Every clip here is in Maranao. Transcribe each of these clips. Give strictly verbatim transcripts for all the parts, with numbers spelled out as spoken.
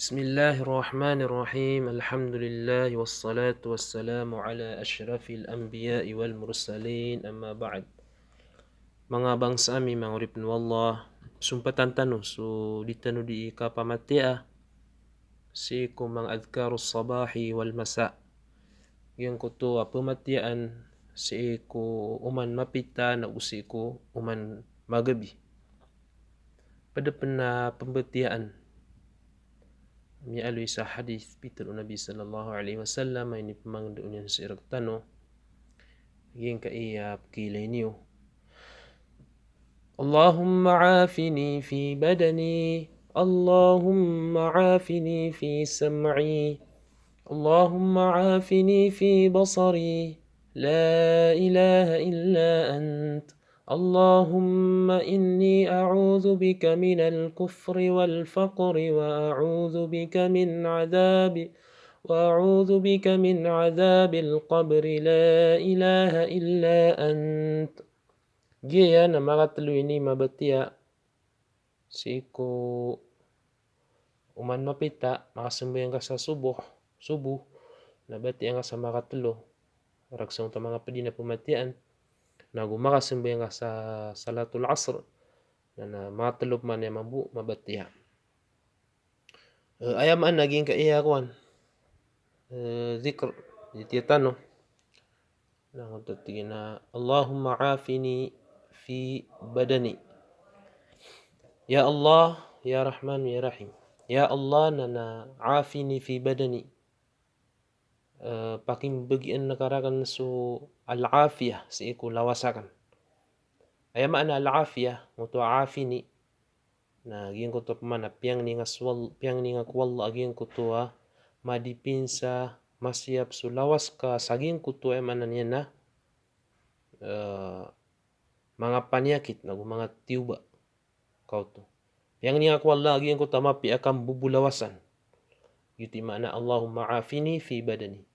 Bismillahirrahmanirrahim. Alhamdulillah, wassalatu wassalamu ala ashrafil anbiya'i wal mursalin, amma ba'd. Manga bangsa ami, manga oripen o Allah, sompatan tano so di tano di kapamatiya sii ko manga adhkarus sabahi wal masa. Giyangkoto a pematiyaan sii ko oman mapita nago sii ko oman magabi. Ped pen a pembatiyaan. Miyaaloy sa hadith pitharo o Nabi sallallahu alaihi wasallam, a inipemangndao niyan sii rektano. Giyangkaya a pekiilay niyo. اللهم عافني في بدني، اللهم عافني في سمعي، اللهم عافني في بصري، لا إله إلا أنت، اللهم إني أعوذ بك من الكفر والفقر، وأعوذ بك من عذاب، وأعوذ بك من عذاب القبر، لا إله إلا أنت. Giya na makatelo ini mabatiya sii ko oman mapita, makasambayang ka sa soboh, soboh, na batiya nga sa makatelo, ragsa oto a manga ped a pematiyaan, nago makasambayang ka sa salatul asr, na, na makatelo pman a mambo mabatiya. Eh, aya maana giyangkaya kowan, eh, dhikr, di tiya tano. Na ngoto tig iyan a, "Allahumma afini fi badani." Ya Allah, ya Rahman, ya Rahim. Ya Allah, na, na afini fi badani. Eh, pakimbagian ka raken so al-afiyah, sii ko lawas aken. Aya maana al-afiyah, ngoto a afini. Na giyangkoto a pman a piyangni nga so All-, piyangni nga ko Allah a giyangkoto a madipinsa, masiyap so lawas ka sa giyangkoto a, aya maana niyan na, eh, manga paniyakit nago manga tiyoba. Kaoto. Piyangni nga ko Allah a giyangkoto a mapiya a kambobolawasan. Giyoto i maana Allahumma afini fi badani.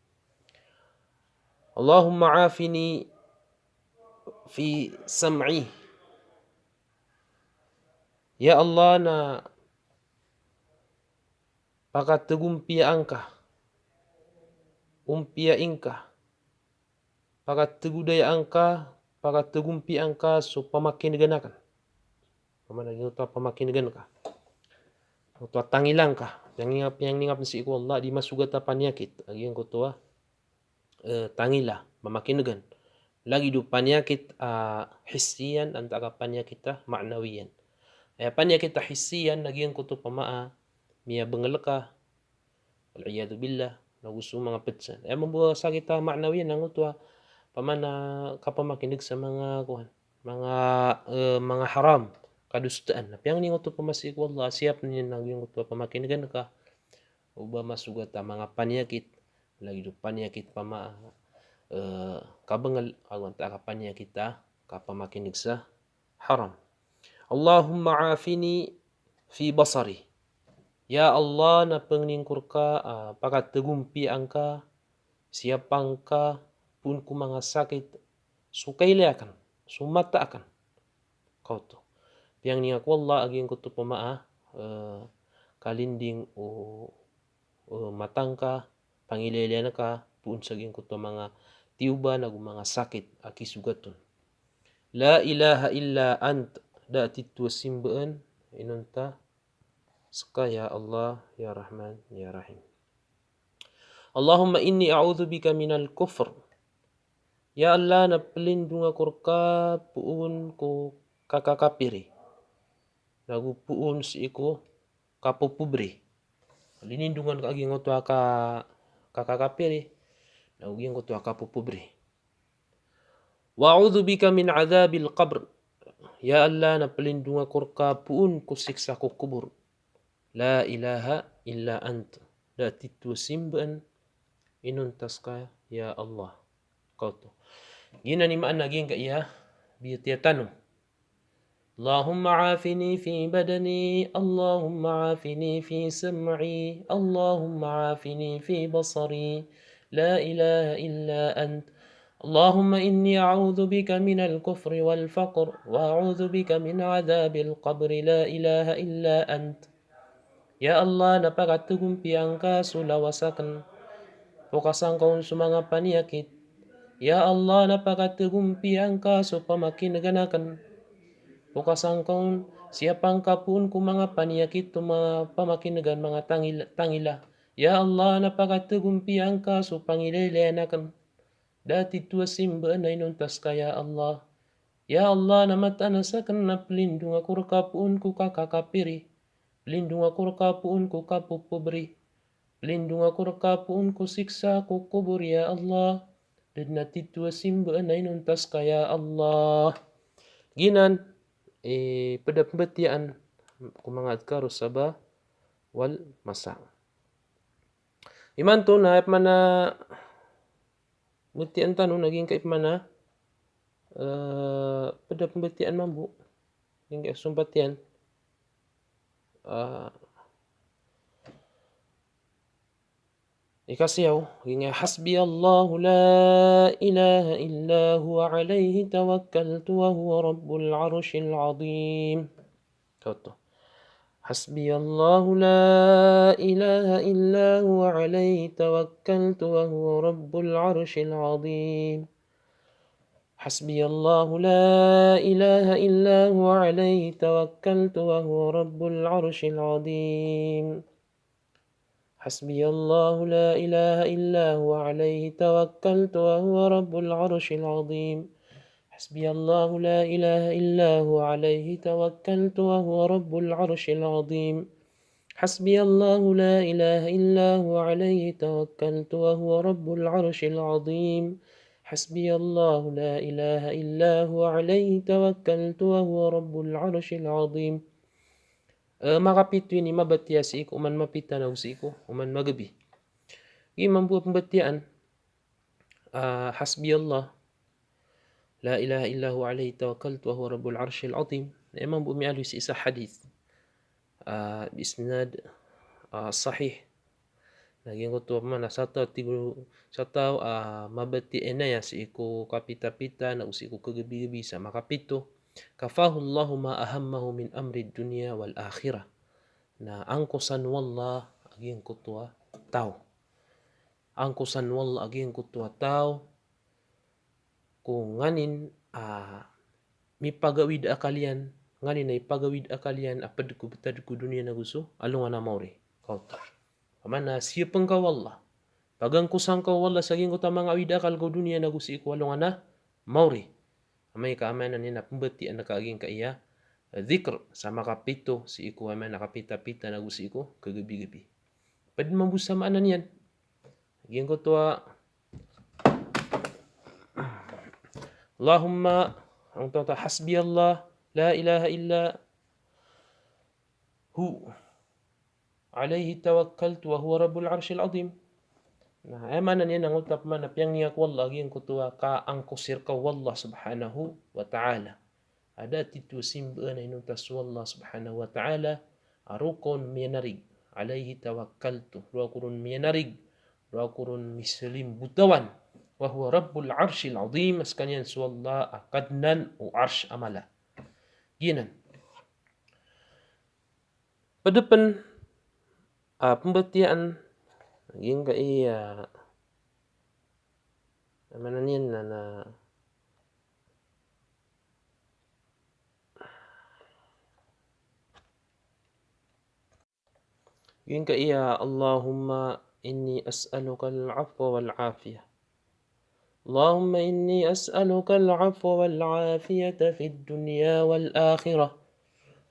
Allahumma afini fi sam'i. Ya Allah, na pakategompiyaan ka, ompiya ingka, pakategodayaan ka, pakategompiyaan ka so pamakinegan aken. Pamana giyangkoto a pamakinegan ka, oto a tangila ngka, piyangni nga, piyangni nga pen sii ko Allah a di masogat a paniyakit a giyangkoto a eh, tangila, mamakinegan. Lagid o paniyakit a hissiyan, antaa ka paniyakit a ma'nawiyan. Aya paniyakit a hissiyan na giyangkoto pama a miyabengel ka, wal iyadhu billah, nago so manga ped san. Aya mambo a sakit a ma'nawiyan na ngoto a pamana kapamakineg sa manga kowan, manga, eh, manga haram, kadosaan. Na piyangni nga oto pama sii ko Allah a siyap niyan na giyangkoto a pamakinegan ka, o ba masogat a manga paniyakit, lagid o paniyakit pama, eh, kabengel, ago antaa ka paniyakit a kapamakineg sa haram. Allahumma afini fi basari. Ya Allah, na pangni ngko rka a pakategompiyaan ka, siyapa ngka poon ko manga sakit so kailay aken, so mata aken. Kaoto. Piyangni nga ko Allah a giyangkoto pama a, eh, kalinding o, o mata ngka, pangilaylayan ka poon sa giyangkoto a manga tiyoba nago manga sakit a kisogat on. La ilaha illa ant, da a titho a simbaan inonta ska, ya Allah, ya Rahman, ya Rahim. Allahumma inni a'udhu bika minal kufr. Ya Allah, na pelindong ako rka poon ko kakakapiri, nago poon sii ko kapopobri. Linindongan ka a giyangkoto a ka-, kakakapiri, nago giyangkoto a kapopobri. Wa a'udhu bika min adhabil qabr. Ya Allah, na pelindong ako rka poon ko siksa ko kobor. La ilaha illa ant. Da a titho a simbaan inonta ska, ya Allah. Kaoto. Giyanan i maana giyangkaya a biyatiya tano. اللهم عافني في بدني، اللهم عافني في سمعي، اللهم عافني في بصري، لا إله إلا أنت. اللهم إني أعوذ بك من الكفر والفقر، وأعوذ بك من عذاب القبر، لا إله إلا أنت. Ya Allah, na pakategompiyaan ka so lawas aken. Pokasan ka on so manga paniyakit. Ya Allah, na pakategompiyaan ka so pamakinegan aken. Pokasan ka on, siyapaan ka poon ko manga paniyakit o manga pamakinegan, manga tangil-, tangila. Ya Allah, na pakategompiyaan ka so pangilaylayan aken. Da tito a simbaan a inontas ka, ya Allah. Ya Allah, na mataan a saken na pelindong ako reka poon ko kakakapiri. Pelindong ako reka poon ko kapopobri. Pelindong ako reka poon ko siksa ko kobor, ya Allah. Da den a tito a simbaan a inontas ka, ya Allah. Giyanan i ped a pembatiyaan ko manga adhkar o sabah wal masa. Imanto na aya pman a batiyaan tano na giyangkai pman a, eh, ped a pembatiyaan mambo. Giyangkai a sombatiyan. Eh, ika siyaw, giyangkai: حسبي الله لا إله إلا هو عليه توكلت وهو رب العرش العظيم. Kaoto. حسبي الله لا إله إلا هو عليه توكلت وهو رب العرش العظيم. حسبي الله لا إله إلا هو عليه توكلت وهو رب العرش العظيم. حسبي الله لا إله إلا هو عليه توكلت وهو رب العرش العظيم. حسبي الله لا إله إلا هو عليه توكلت وهو رب العرش العظيم. حسبي الله لا إله إلا هو عليه توكلت وهو رب العرش العظيم. حسبي الله لا إله إلا هو عليه توكلت وهو رب العرش العظيم. Eh, makapito ini mabatiya sii ko oman mapita nago sii ko oman magabi. Giya mambo a pembatiyaan, ah, حسبي الله لا إله إلا هو عليه توكلت وهو رب العرش العظيم. Na aya mambo miyaaloy sii sa hadith, ah, bi isnad, ah, sahih. Na giyangkoto a pman a sa taw, tig o, sa taw a mabatiya aya sii ko kapitapita nago sii ko kagabigabi sa makapito, كفاه الله ما أهمه من أمر الدنيا والآخرة. Na angkosan o Allah a giyangkoto a taw. Angkosan o Allah a giyangkoto a taw ko nganin a mipagawid a akal iyan, nganin a ipagawid a akal iyan a ped ko betad ko doniya nago so alongan a maori. Kaoto. Pamana siyapeng ka o Allah. Pagangkosan ka o Allah sa giyangkoto a manga awid a akal ko doniya nago sii ko alongan a maori. Amay ka aya maana niyan na pembatiyaan ka a giyangkaya dhikr sa makapito sii ko aya maana kapitapita nago sii ko kagabigabi. Ped mambo sa maana niyan. Giyangkoto a Allahumma, angkoto a حسبي الله لا إله إلا هو عليه توكلت وهو رب العرش العظيم. Na aya maana niyan na angkoto a pman a piyangni ako o Allah a giyangkoto a kaangkosi reka o Allah subhanahu wa ta'ala. A da tito a simbaan a inontas o Allah subhanahu wa ta'ala a roo ka on miyanarig. عليه توكلت. Roo ako ron miyanarig. Roo ako ron misalimbotawan. وهو رب العرش العظيم. A sekaniyan so Allah a Kadnan o Arsh a mala. Giyanan. Ped pen a pembatiyaan giyangkaya, aya maana niyan na, na giyangkaya, اللهم إني أسألك العفو والعافية. اللهم إني أسألك العفو والعافية في الدنيا والآخرة.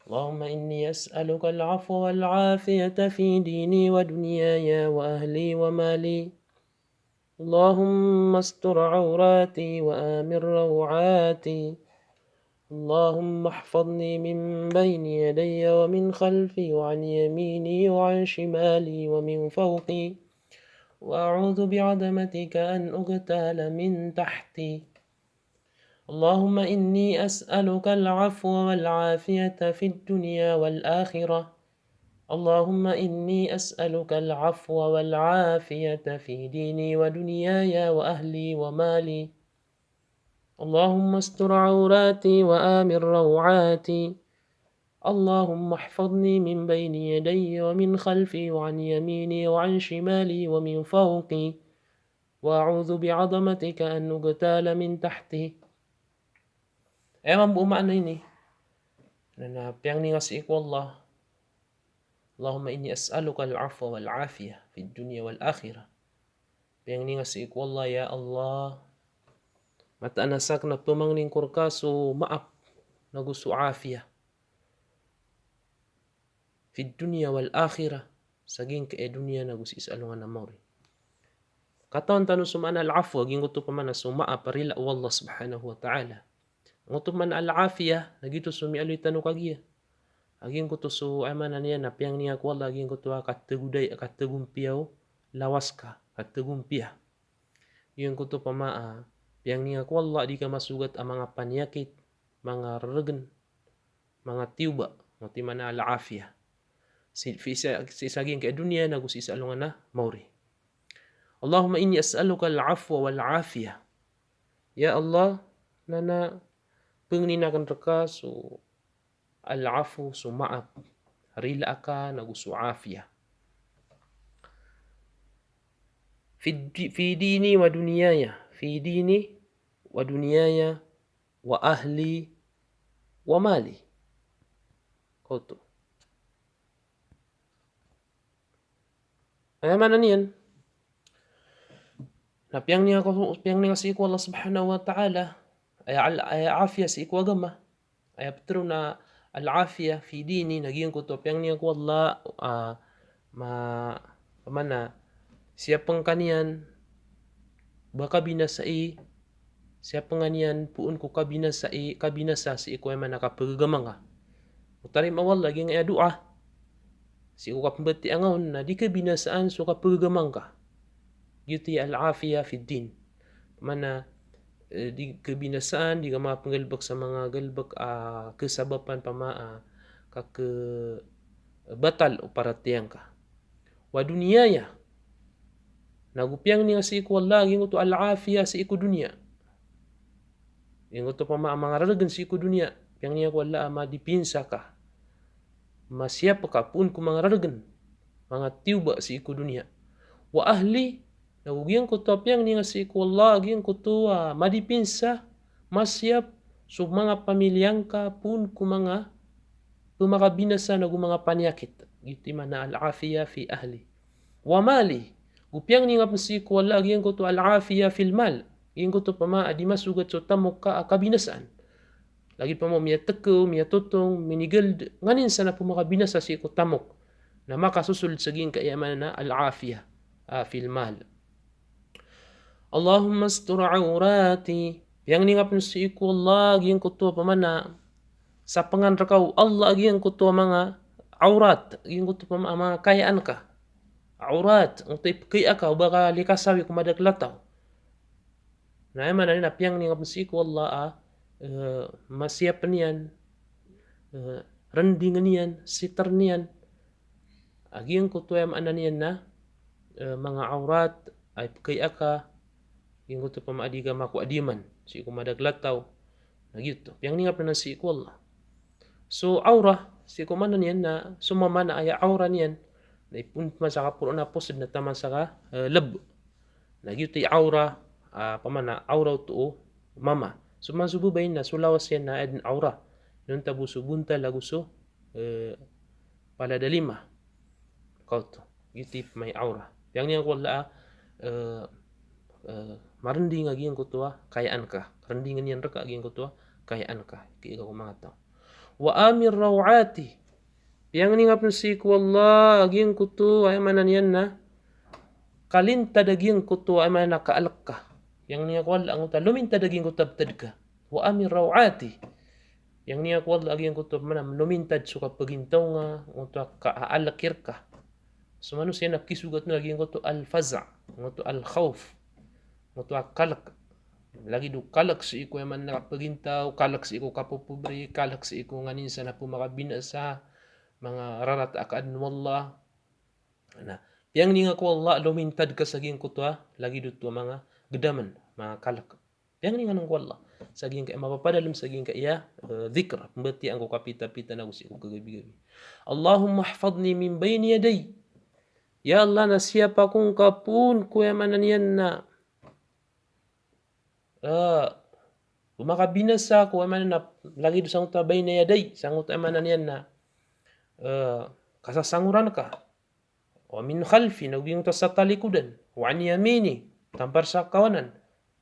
اللهم إني أسألك العفو والعافية في ديني ودنياي وأهلي ومالي. اللهم استر عوراتي وآمن روعاتي. اللهم احفظني من بين يدي ومن خلفي وعن يميني وعن شمالي ومن فوقي. وأعوذ بعظمتك أن أغتال من تحتي. اللهم إني أسألك العفو والعافية في الدنيا والآخرة. اللهم إني أسألك العفو والعافية في ديني ودنياي وأهلي ومالي. اللهم استر عوراتي وآمن روعاتي. اللهم احفظني من بين يدي ومن خلفي وعن يميني وعن شمالي ومن فوقي وأعوذ بعظمتك أن أغتال من تحتي. Aya mambo o maana ini na, na piyangninga sii ko Allah, اللهم إني أسألك العفو والعافية في الدنيا والآخرة. Piyangninga sii ko Allah, ya Allah, mataan a sakn na pmangnin ko rka so maap nago so afiyah fi dunya wal akhirah, sa giyangkai a doniya nago sii sa alongan a maori. Katawan tano so maana al-afw, a giyangkoto pman a so maap a rila o Allah subhanahu wa ta'ala. Giyangkoto pman a al-afiyah, na giyoto so miyaaloy tano kagiya. A giyangkoto so, aya maana niyan na piyangninga ko Allah a giyangkoto a katagoday, katagompiya o lawas ka, katagompiya. Giyangkoto pman a piyangninga ko Allah a di ka masogat a manga paniyakit, manga rrgn, manga tiyoba, giyangkoto i maana al-afiyah. Sii, sii sa, sii sa giyangkai a doniya nago sii sa alongan a maori. Allahumma inni as'aluka al-afwa wal-afiyah. Ya Allah, na, na pangnin akn rka so al-afw, so maap, rila aka nago so afiyah. Fi di-, fi dini wa dunyaya, fi dini wa dunyaya wa ahli wa mali. Koto. Aya maana niyan na piyangninga ko, piyangninga sii ko Allah subhanahu wa ta'ala, aya al-, aya afiyah sii ko agama. Aya ptharoon a al-afiyah fi dini, na giyangkoto a piyangninga ko Allah, ah, ma-, pman a siyapn ka niyan ba kabinasai, siyapn ka niyan poon ko kabinasai, kabinasa sii ko aya maana kapagagama ngka. O tarima o Allah giyangkaya doa. Sii ko kapmbatiya ngka on na di kabinasaan so kapagagama ngka. Giyoto i al-afiyah fid din. Maana, eh, di kabinasaan, di ka mapnggalbk sa manga galbk a kasabapan pman a kake-, batal o paratiyaya ngka. Wa dunyaya. Nago piyangninga sii ko Allah a giyangkoto al-afiyah sii ko doniya. Giyangkoto pman a manga rrgn sii ko doniya. Piyangninga ko Allah a madipinsa ka, masiyap ka poon ko manga rrgn, manga tiyoba sii ko doniya. Wa ahli, nago giyangkoto a piyangninga sii ko Allah a giyangkoto a madipinsa, masiyap so manga pamiliya ngka poon ko manga pmakabinasa nago manga paniyakit. Giyoto i maana al-afiyah fi ahli. Wa mali, go piyangninga pn sii ko Allah a giyangkoto al-afiyah fil mal. Giyangkoto pman a di masogat so tamok ka a kabinasaan. Lagid pman o miyatkaw, miyatotong, minigald, nganin san a pmakabinasa sii ko tamok. Na makasosold sa giyangkai a maana na al-afiyah, ah, fil mal. Allahumma astur awrati. Piyangninga pn sii ko Allah a giyangkoto pman a sapangan rka o Allah a giyangkoto a manga awrat, a giyangkoto pman a manga kayaan ka. Awrat, oto i pkayaan ka o ba ka likasawi ko madakl a taw. Na aya maana niyan na piyangninga pn sii ko Allah a, eh, masiyap iyan, eh, rndingn iyan, sitr iyan. A giyangkoto aya maana niyan na, eh, manga awrat a ipkayaan ka, giyangkoto pman a di ka makowa diyaman sii ko madakl a taw. Na giyoto, piyangninga pn anan sii ko Allah. So awrah, sii ko maana niyan na, so mama na aya awrah niyan na ipoon pman sa kaporo na posd na taman sa ka, eh, lb. Na giyoto i awrah, ah, pman a awrah oto o mama. So man so babay na so lawas iyan na aya dn awrah. Inonta bo so bontal ago so, eh, palad a lima. Kaoto. Giyoto i pman i awrah. Piyangninga ko Allah a, eh, eh, marnding a giyangkoto a kayaan ka. Rndingn iyan rka a giyangkoto a kayaan ka. Kii ka ko manga taw. Wa amir raw'ati. Piyangninga pn sii ko Allah a giyangkoto, aya maana niyan na kalintad a giyangkoto, aya maana na kaalk ka. Piyangninga ko Allah a giyangkoto a lomintad a giyangkoto a btad ka. Wa amir raw'ati. Piyangninga ko Allah a giyangkoto a maana lomintad so kapagintaw nga, giyangkoto a kaalk rka. So manosiya na pkisogat on a giyangkoto al-faza', giyangkoto al-khawf, giyangkoto a kalk. Lagid o kalk sii ko aya maana na kapagintaw, kalk sii ko kapopobri, kalk sii ko nganin san a pmakabinasa, manga rarata a kaadn o Allah. Na piyangninga ko Allah a lomintad ka sa giyangkoto a lagid oto a manga gdamn, manga kalk. Piyangningan ko Allah sa giyangkaya mapapadalem sa giyangkaya, eh, dhikr, pembatiyaan ko kapitapita nago sii ko kagabigabi. Allahumma ihfadhni min bayni yaday. Ya Allah, na siyapa ko ngka poon ko aya maana niyan na, eh, makabinasa ko aya maana na lagid o sangoto a bayna yaday, sangoto aya maana niyan na, eh, kasasangoran ka. Wa min khalfi, nago giyangkoto a sa talikodan. Wa an yamini, tampar sa kawanan.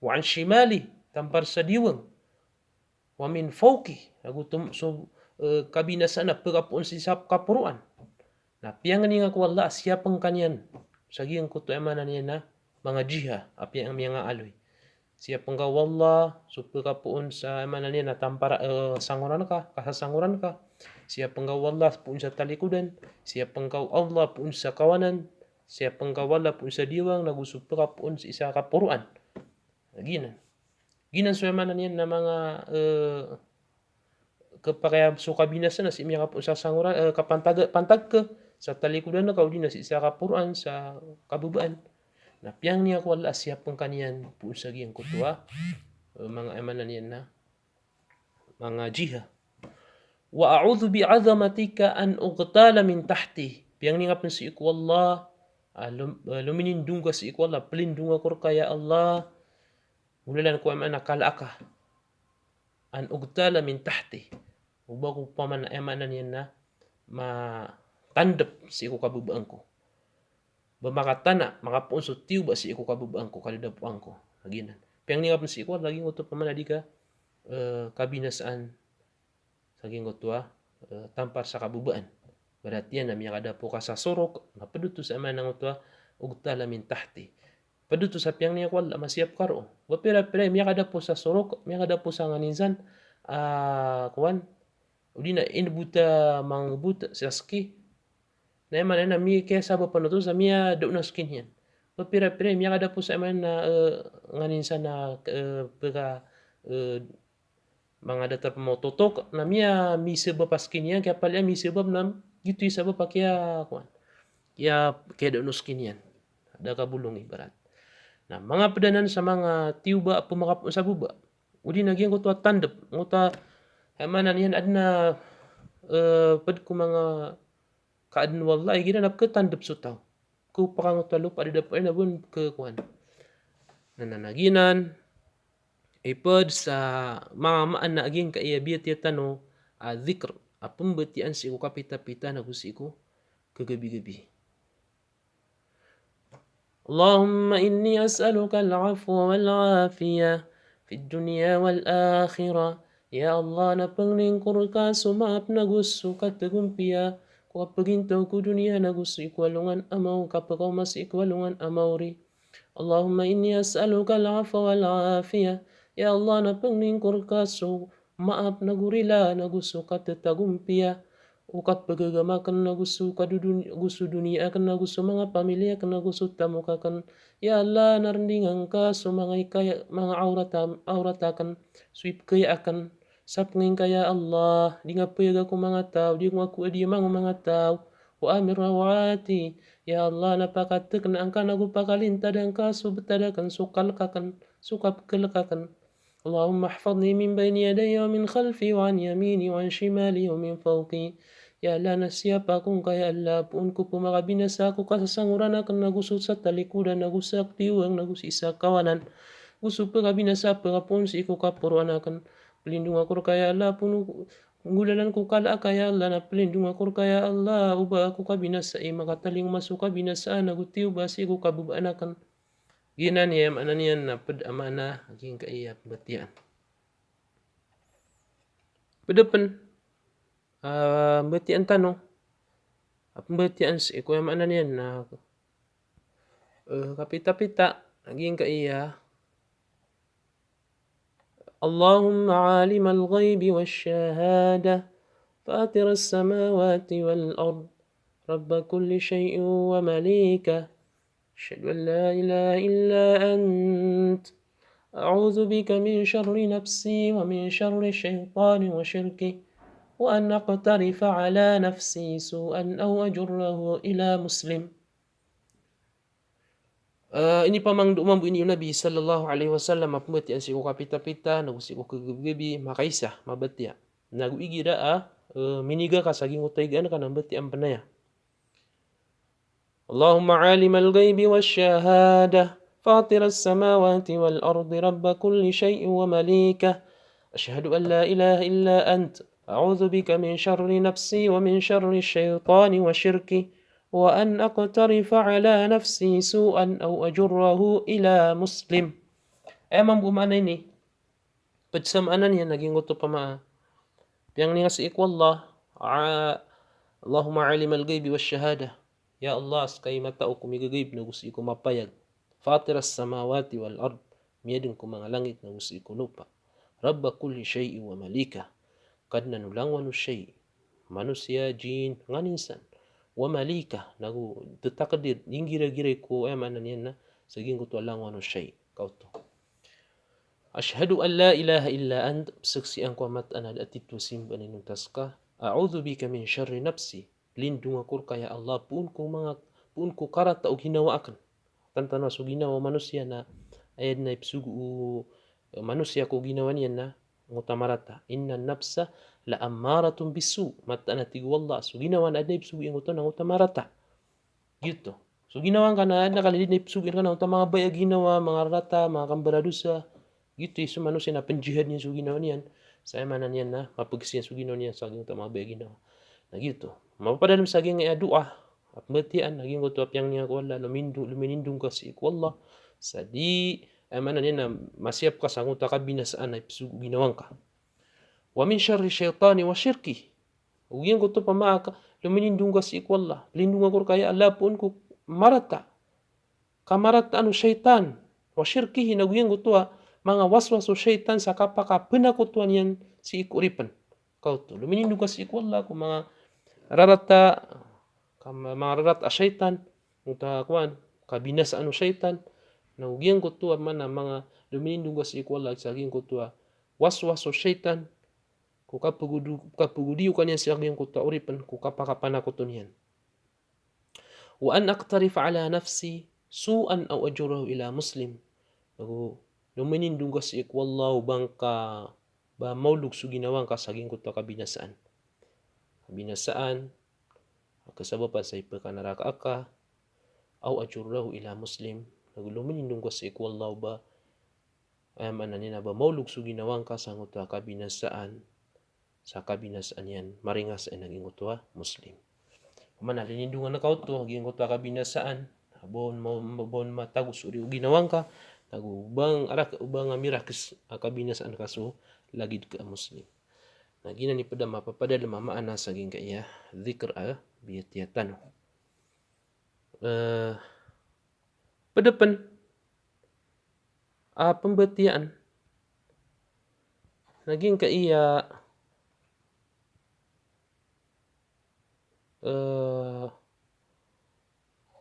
Wa an shimali, tampar sa diwang. Wa min fawqi, nago tom-, so, eh, kabinasaan a pekapoon sii sa kaporoan. Na piyangninga ko Allah a siyapen ka niyan sa giyangkoto aya maana niyan na manga jiha a piyang-, miyangaaloy. Siyapen ka o Allah so pekapoon sa aya maana niyan na tampar, eh, sangoran ka, kasasangoran ka. Siyapen ka o Allah poon sa talikodan. Siyapen ka o Allah poon sa kawanan. Siyapen ka o Allah poon sa diwang, nago so pekapoon sii sa kaporoan. Giyanan. Giyanan so aya maana niyan na manga, eh, kapakay a so kabinasaan na sii miyakapoon sa sangoran, eh, kapantag, pantag ka sa talikodan ka, odi na sii sa kaporoan, sa kababaan. Na piyangninga ko Allah a siyapen ka niyan poon sa giyangkoto a, eh, manga aya maana niyan na manga jiha. Wa a'udhu bi 'azamatika an ughtala min tahti. Piyangninga pen sii ko Allah, ah, lom-, eh, lominindong ka sii ko Allah, pelindonga ko reka ya Allah, golalan ko aya maana kala aka. An ughtala min tahti. O ba ko paman-, aya maana niyan na matandep sii ko kababaan ko. Ba makatana, makapoon so tiyoba sii ko kababaan ko, kadadapoan ko. Giyanan. Piyangninga pen sii ko Allah a giyangkoto paman a di ka, eh, kabinasaan sa giyangkoto a, eh, tampar sa kababaan. Berarti iyan na miyakadapo ka sa sorok, na ped oto sa aya maana angkoto a ughtala min tahti. Ped oto sa piyangninga ko Allah a masiyap ka roo. Ba pira-pira i miyakadapo sa sorok, miyakadapo sa nganin san, ah, kowan, odi na inebot a mangebot sa ski. Na aya maana niyan na mi-, kiyasabapan oto sa miyadao na ski niyan. Ba pira-pira i miyakadapo sa aya maana niyan na, eh, nganin san na, eh, peka, eh, manga datar pemototog, na miya-, misebab a ski niyan, kiyapaliya misebab na giyoto i sabap a kiya, kowan, kiya, kiyadao o ski niyan. Da kabolong ibarat. Na manga ped anan sa manga tiyoba a pemakapoon sa baba. Odi na giyangkoto a tandep, angkoto a, aya maana niyan aden a, eh, ped ko manga kaaden o Allah, igira na peketandep so taw. Ko pakangoto a lopa a dadapoan na bon ke kowan. Na, na, na giyanan, iped sa manga maana a giyangkaya biyatiya tano a dhikr, a pembatiyaan sii ko kapitapita nago sii ko kagabigabi. Allahumma inni as'aluka al-afwa wal-afiyah fid dunya wal-akhirah. Ya Allah, na pengnin ko reka so maap nago so katagompiya ko kapegintaw ko doniya nago sii ko alongan a maori, kapekaoma sii ko alongan a maori. Allahumma inni as'aluka al-afwa wal-afiyah. Ya Allah, na pengnin ko reka so maap nago rila nago so katetagompiya o kapegagama aken nago so kadodon-, nago so doniya aken nago so manga pamiliya aken nago so tamok aken. Ya Allah, na rendingan ka so manga ikaya, manga awrat am-, awrat aken, so ipekaya aken. Sa pengnin ka ya Allah, di nga peyaga ko manga taw, di nga ko adiya manga, manga taw. Wa amir rawati, ya Allah, na pakatekena angka nago pakalintadan ka so betad aken, so kalek aken, so kapekelek aken. Allahumma ihfadhni min bayni yadayya wa min khalfi wa an yamini wa an shimali wa min fawqi. Ya Allah, na siyapa ko ngka ya Allah, poon ko pemakabinasa ko kasasangoran aken nago so sa talikodan nago sa diwang nago sii sa kawanan. Go so pekabinasa pekapoon sii ko kaporoan aken. Pelindonga ko reka ya Allah, poon ko nggolalan ko kala aka ya Allah, na pelindonga ko reka ya Allah, o ba ako kabinasai, makatalingoma so kabinasaan ago tiyoba sii ko kababaan aken. Giyanan i aya maana niyan na ped a maana a giyangkaya pembatiyaan. Ped pen, ah, pembatiyaan tano a pembatiyaan sii ko aya maana niyan na, eh, kapitapita a giyangkaya اللهم عالم الغيب والشهادة فاطر السماوات والأرض رب كل شيء ومليكه أشهد أن لا إله إلا أنت أعوذ بك من شر نفسي ومن شر الشيطان وشركه وأن أقترف على نفسي سوءا أو أجره إلى مسلم. Eh, inipamangndo mambo ini o Nabi sallallahu alaihi wasallam a pmbatiya sii ko kapitapita, nago sii ko kagabigabi, makaisa, mabatiya. Nago igira a, eh, miniga ka sa giyangkoto a igaan ka na mbatiyaan pn aya. اللهم عالم الغيب والشهادة، فاطر السماوات والأرض، رب كل شيء ومليكه، أشهد أن لا إله إلا أنت، أعوذ بك من شر نفسي ومن شر الشيطان وشركه، وأن أقترف على نفسي سوءا أو أجره إلى مسلم. Aya mambo maana ini, pd sa maana niyan na giyangkoto pama-, piyangni nga sii ko Allah, a-, اللهم عالم الغيب والشهادة. Ya Allah, ska i matao ko migagaib nago sii ko mapayag. فاطر السماوات والأرض, miyadn ko manga langit nago sii ko lopa. رب كل شيء ومليكه, Kadnan o langowan o shay', manosiya, jinn, nganin san. ومليكه, nago ttakdir, inggiragiray ko, aya maana niyan na, sa giyangkoto a langowan o shay'. Kaoto. أشهد أن لا إله إلا أنت, pzaksian ko a mataan a da a titho a simba inonta ska. أعوذ بك من شر نفسي, lindong ako rka ya Allah, poon ko manga, poon ko karata o ginawa akn. Tanto na so ginawa o manosiya na, aya dn a ipzogo o, eh, manosiya ko ginawa niyan na, angkoto a marata. إن النفس لأمارة بالسوء. Mataan a tig o Allah, so ginawa na adn a ipzogo iyan angkoto na angkoto a marata. Giyoto. So ginawa ngka na adn a kala di na ipzogo iyan angkoto na manga baya a ginawa, manga rarata, manga kambaradosa. Giyoto i so manosiya na pnjihad niyan so ginawa niyan. Sa aya maana niyan na mapgsi iyan so ginawa niyan sa giyangkoto a manga baya a ginawa. Na giyoto. Mapapadalm sa giyangkaya doa a pmbatiyaan, na giyangkoto a piyangni nga ko Allah, lomindong, lominindong ka sii ko Allah. Sa di, aya maana niyan na masiyap ka sa angkoto a kabinasaan a ipzogo o ginawa ngka. ومن شر الشيطان وشركه. Ago giyangkoto pama a ka, lominindong ka sii ko Allah. Lindong ako rka ya Allah, poon ko marata. Kamarataan o shaytan. وشركه, nago giyangkoto a manga waswas o shaytan sa kapakapanakotowan iyan sii ko oripn. Kaoto. Lominindong ka sii ko Allah ko manga rarata, kam-, manga rarata a shaytan. Angkoto a kowan, kabinasaan o shaytan. Nago giyangkoto a maana manga, lominindong ka sii ko Allah sa giyangkoto a waswas o shaytan. Ko kapagodi-, kapagodiyokan iyan sa giyangkoto a oripn, ko kapakapanakoton iyan. وأن أقترف على نفسي سوءا أو أجره إلى مسلم. Nago, lominindong ka sii ko Allah o ba ngka, ba maolog so ginawa ngka sa giyangkoto a kabinasaan. Kabinasaan, a kasabapan sa ipkanaraka aka, أو أجره إلى مسلم. Nago lominindong ka sii ko Allah o ba, aya maana niyan na ba maolog so ginawa ngka sa angkoto a kabinasaan, sa kabinasaan iyan, maringas iyan a giyangkoto a Muslim. Maana, linindongan ka oto a giyangkoto a kabinasaan, a ba on ma-, ba on matago so oriyan o ginawa ngka, nago o ba nga rak-, o ba nga mirakes a kabinasaan ka so lagid ka a Muslim. Na giyanan i pd a mapapadalm a maana sa giyangkaya dhikr a biyatiya tano. Eh, pd pn a pmbatiyaan na giyangkaya, eh,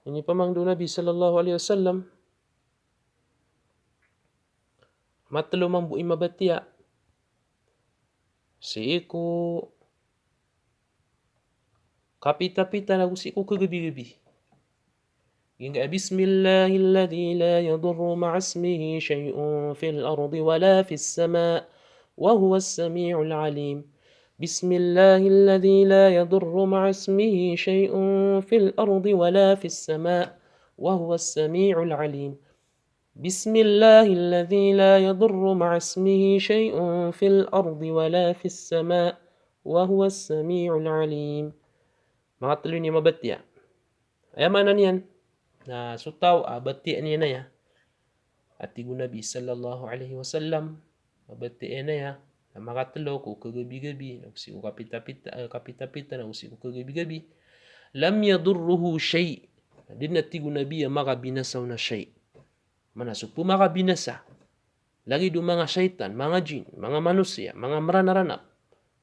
inipamangndo o Nabi sallallahu alaihi wasallam, matlo mambo i mabatiya sii ko kapitapita nago sii ko kagabigabi. Giyangkaya, بسم الله الذي لا يضر مع اسمه شيء في الأرض ولا في السماء وهو السميع العليم. بسم الله الذي لا يضر مع اسمه شيء في الأرض ولا في السماء وهو السميع العليم. بسم الله الذي لا يضر مع اسمه شيء في الأرض ولا في السماء وهو السميع العليم. Manga telo ini mabatiya. Aya maana niyan na so taw a batiyaan iyan aya a tig o Nabi sallallahu alaihi wasallam, mabatiya iyan aya na makatelo ko kagabigabi, nago sii ko kapitapita, eh, kapitapita, nago sii ko kagabigabi. لم يضره شيء. Di dn, a tig o Nabi, a makabinasa on a shay'. Maana so pmakabinasa, lagid o manga shaytan, manga jinn, manga manosiya, manga mranaranap,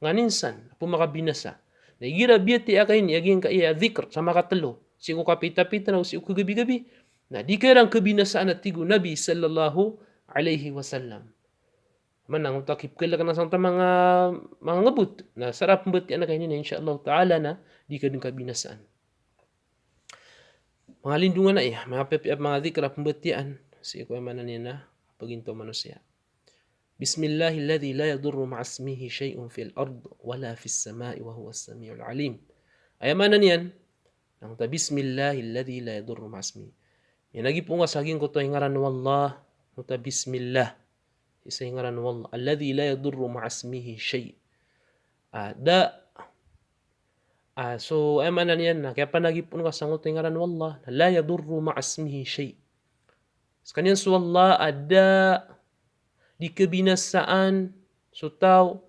nganin san a pmakabinasa. Na igira biyatiya ka ini a giyangkaya dhikr sa makatelo, sii ko kapitapita nago sii ko kagabigabi, na di ka iran kabinasaan, a tig o Nabi sallallahu alaihi wasallam. Maana angkoto a kipkalk na sa angkoto a manga, manga ngebot. Na sa pmbatiyaan ka ini na insha Allah ta'ala na di ka dn kabinasaan. Manga lindongan aya, manga piyapiya a manga dhikr a pembatiyaan sii ko, aya maana niyan na, pagintaw o manosiya. Bismillahilladhi la yadurru ma'asmihi shay'un fil ard wala fis sama'i wa huwas sami'ul alim. Aya maana niyan, na ngota bismillahilladhi la yadurru ma'asmihi. Miyanagipoon ka sa giyangkoto a ingaran o Allah, ngota bismillah. Sii sa ingaran o Allah. Alladhi la yadurru ma'asmihi shay'. A, da, a, so, aya maana niyan na kiyapanagipoon ka sangkoto a ingaran o Allah, la yadurru ma'asmihi shay'. Sekaniyan so Allah a da di kebinasaan so taw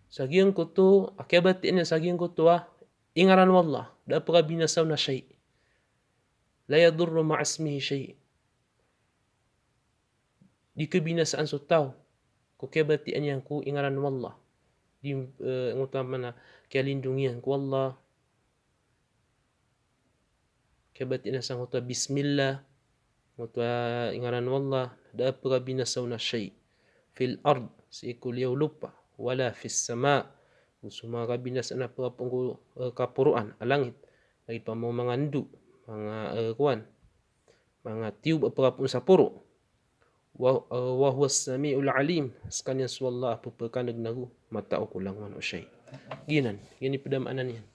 sa giyangkoto a kiyabatiya niyan sa giyangkoto a ingaran o Allah, da pekabinasa on a shay'. La yadurru ma'asmihi shay'. Di kebinasaan so taw ko kiyabatiya niyan ko ingaran o Allah. Di, eh, ngota maana kiyalindong iyan ko Allah. Kiyabatiya niyan sangkoto a bismillah, ngota ingaran o Allah, da pekabinasa on a shay'. Fil ard, sii ko liyawaw lopa, wala fis sama', go so manga kabinasaan a pekapoon ko, eh, kaporoan a langit, lagid pama o manga ndo, manga, eh, kowan, manga tiyoba a pekapoon sa poro. Wa, eh, wa huwas sami'ul alim, sekaniyan so Allah a pepekaneg nago matao ko langowan o shay'. Giyanan, giyanan i ped a maana niyan.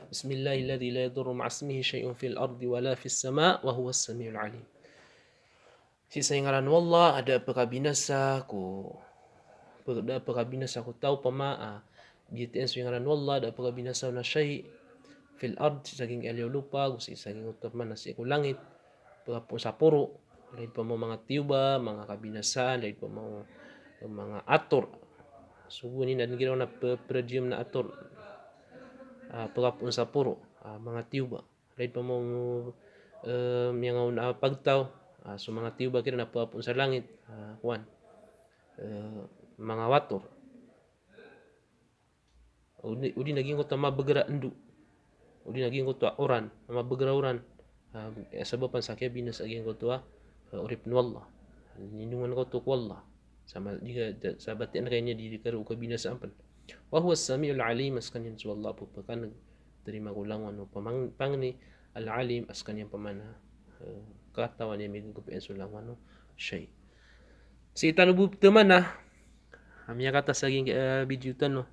Bismillahilladhi la yadurru ma'asmihi shay'un fil ardi wala fis sama' wa huwas sami'ul alim. Sii sa ingaran o Allah a da pekabinasa ko, pe-, da pekabinasa ko taw pama a biyatiya niyan so ingaran o Allah, da pekabinasa on a shay', fil ard, sii sa giyangkai a liyawaw lopa, go sii sa giyangkoto a maana sii ko langit, pekapoon sa poro, lagid pama o manga tiyoba, manga kabinasaan, lagid pama o manga ator. Sogo niyan na giraw na pe-, peradiyam na ator. Ah, pekapoon sa poro, ah, manga tiyoba. Lagid pama o, eh, miyangaona a pagtaw, ah, so manga tiyoba kiran na pekapoon sa langit, ah, kowan, eh, manga wator. O di, o di na giyangkoto a mabegera ndo. O di na giyangkoto a oran, a mabegera oran. Ah, eh, sabapan sa kiyabinasa giyangkoto a, eh, oripen o Allah. Lindongan ka oto ko Allah. Sa ma-, di ka, sa batiya niyan ka ini di karo kabinasaan pen. Wa huwas sami'ul alim, a sekaniyan so Allah a pepekaneg, terima ko langowan o pamang-, pangni, al alim, a sekaniyan pamana, eh, katawan iyan migegepen so langowan o shay'. Sii tano bo ped a maana a miyakataya sa giyangkai a, eh, video tano.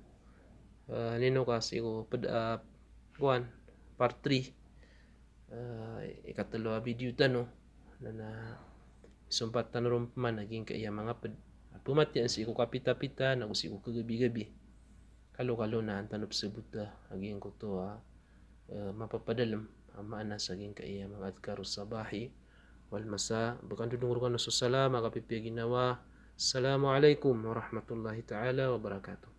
Eh, nino ka sii ko ped a, eh, kowan, part three. Eh, ikatelo a video tano. Na, na, isompat tano ron pman a giyangkai a manga ped a pematiyaan sii ko kapitapita, nago sii ko kegabigabi. Kalokalo na an tano pesebota a giyangkoto a, eh, mapapadalem a maana sa giyangkai a manga adhkarus sabahi wal masa. Ba kandodong rokano so salam a kapipiya ginawa. Assalamu alaikum warahmatullahi ta'ala wabarakatuh.